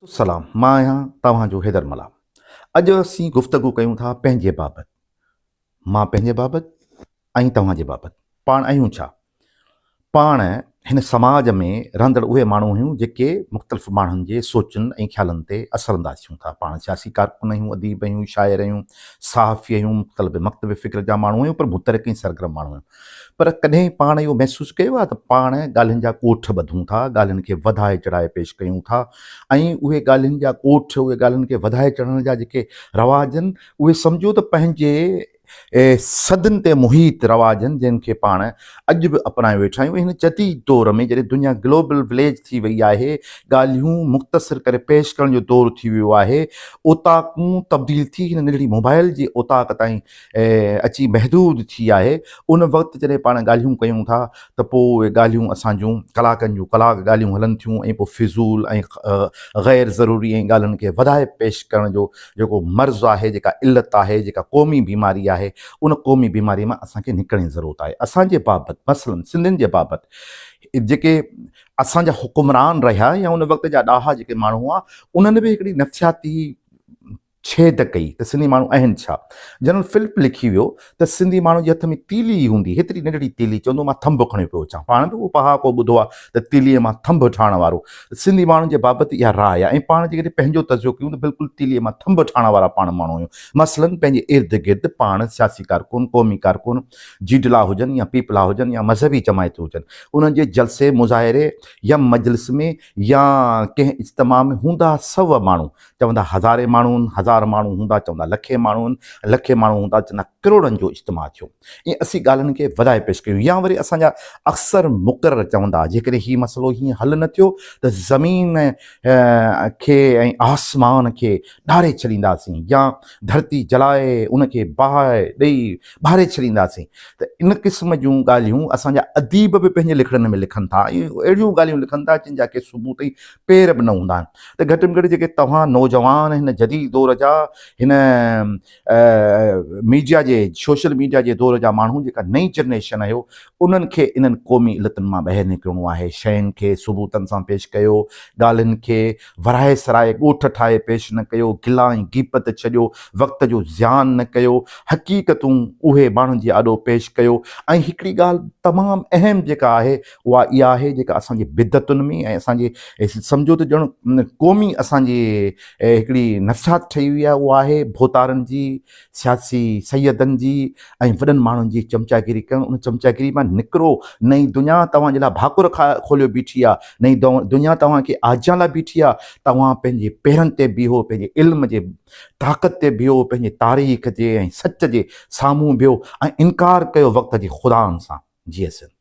سلام مان آهيان توهان جو حيدر ملاح اڄ اسين گفتگو ڪيون ٿا پنهنجي بابت مان پنهنجي بابت ۽ توهان جي بابت پاڻ آهيون ڇا پاڻ هن سماج ۾ رهندڙ اهي ماڻهو آهيون جيڪي مختلف ماڻهن جي سوچن ۽ خيالن تي اثر انداز ٿيون ٿا پاڻ سياسي ڪارڪن آهيون اديب آهيون شاعر آهيون صحافي آهيون مختلف مڪتب فڪر جا ماڻهو آهيون پر متحرڪ ۽ سرگرم ماڻهو آهيون پر ڪڏهن پاڻ اهو محسوس ڪيو آهي ته پاڻ ڳالهين جا ڳوٺ ٻڌون ٿا، ڳالهين کي وڌائي چڙهائي پيش ڪيون ٿا ۽ اهي ڳالهين جا ڳوٺ، اهي ڳالهين کي وڌائي چڙهڻ جا جيڪي رواج آهن، اهي سمجهو ته پنهنجي صدين تي محيط رواج آهن، جن کي پاڻ اڄ به اپنايو ويٺا آهيون. هن جديد دور ۾ جڏهن دنيا گلوبل وليج ٿي وئي آهي، ڳالهيون مختصر ڪري پيش ڪرڻ جو دور ٿي ويو آهي، اوطاقون تبديل ٿي هن ننڍڙي موبائل جي اوطاق تائين اچي محدود ٿي آهي، ان وقت جڏهن پاڻ ڳالهيون ڪيون ٿا ته پوء اهي ڳالهيون اسان جون ڪلاڪن جون ڪلاڪ ڳالهيون هلن ٿيون ۽ پوء فضول ۽ غير ضروري ۽ ڳالهين کي وڌائي پيش ڪرڻ جو جيڪو مرض آهي، جيڪا علت آهي، جيڪا قومي بيماري آهي، ان قومي بيماري مان اسان کي نڪرڻ جي ضرورت آهي. اسان جي بابت مثلاً سنڌين جي بابت جيڪي اسان جا حڪمران رهيا يا ان وقت جا ڏاها جيڪي ماڻهو هئا، انهن به هڪڙي نفسياتي ڇيد ڪئي ته سنڌي ماڻهو آهن ڇا؟ جنرل فلپ لکي ويو ته سنڌي ماڻهو جي هٿ ۾ تيلي ئي هوندي، هيتري ننڍڙي تيلي، چوندو مان ٿنڀ کڻيو پيو اچان. پاڻ به اهو پهاڪو ٻڌو آهي ته تيليء مان ٿنڀ ٺاهڻ وارو. سنڌي ماڻهن جي بابت اها راء آهي ۽ پاڻ جيڪڏهن پنهنجو تجزيو ڪيون ته بلڪل تيليء مان ٿنڀ ٺاهڻ وارا پاڻ ماڻهو آهيون. مثلاً پنهنجي ارد گرد پاڻ سياسي ڪارڪن، قومي ڪارڪن، جيڊلا هجن يا پيپلا هجن يا مذهبي جماعتون هجن، انهن جي جلسي، مظاهري يا مجلس ۾ يا ڪنهن اجتماع ۾ هوندا سو ماڻهو، چوندا هزارين ماڻهو هن، هزار ماڻهو هوندا، چوندا لکين ماڻهو هن، لکين ماڻهو هوندا، چوندا ڪروڙن جو اجتماع ٿيو. ائين اسين ڳالهين کي وڌائي پيش ڪيون يا وري اسان جا اڪثر مقرر چوندا جيڪڏهن هي مسئلو هيئن حل نه ٿيو ته زمين کي ۽ آسمان کي ڏاري ڇڏينداسين يا ڌرتي جلائي ان کي باهه ڏئي ٻاري ڇڏينداسين ته ان قسم جون ڳالهيون اسان جا اديب به پنهنجي لکڻين ۾ لکن ٿا ۽ اهڙيون ڳالهيون لکن ٿا جن جا ڪي ثبوت ۽ پير به نه هوندا آهن ته گهٽ ۾ گهٽ جيڪي توهان نوجوان هن جديد دور جا هن ميڊيا جي سوشل ميڊيا جي دور جا ماڻهو جيڪا نئين جنريشن آهيو انهن کي انهن قومي علتن مان ٻاهر نڪرڻو آهي شين کي ثبوتن سان پيش ڪيو ڳالهين کي ورهائي سرائي ڳوٺ ٺاهي پيش نه ڪيو گلا ۽ غيبت ڇڏيو وقت جو زيان نه ڪيو حقيقتون اهي ماڻهن جي آڏو پيش ڪيو ۽ هڪڙي ڳالهه تمام اهم جيڪا آهي اها اها آهي جيڪا اسان جي بدعتن ۾ ۽ اسان جي سمجهو ته ڄڻ قومي اسان جي هڪڙي نفسيات ٺهي وئي آهي اها آهي ڀوتارن جي سياسي سيدن جي ۽ وڏن ماڻهن جي چمچاگيري ڪرڻ ان چمچاگيري مان نڪرو نئين دنيا توهان جي لاء ڀاڪر کوليو بيٺي آهي نئين دنيا توهان کي آجيان لاء بيٺي آهي توهان پنهنجي پيرن تي بيهو پنهنجي علم جي طاقت تي بيهو پنهنجي تاريخ جي ۽ سچ جي سامهون بيهو ۽ انڪار ڪيو وقت جي خدائن سان جيئي سنڌ.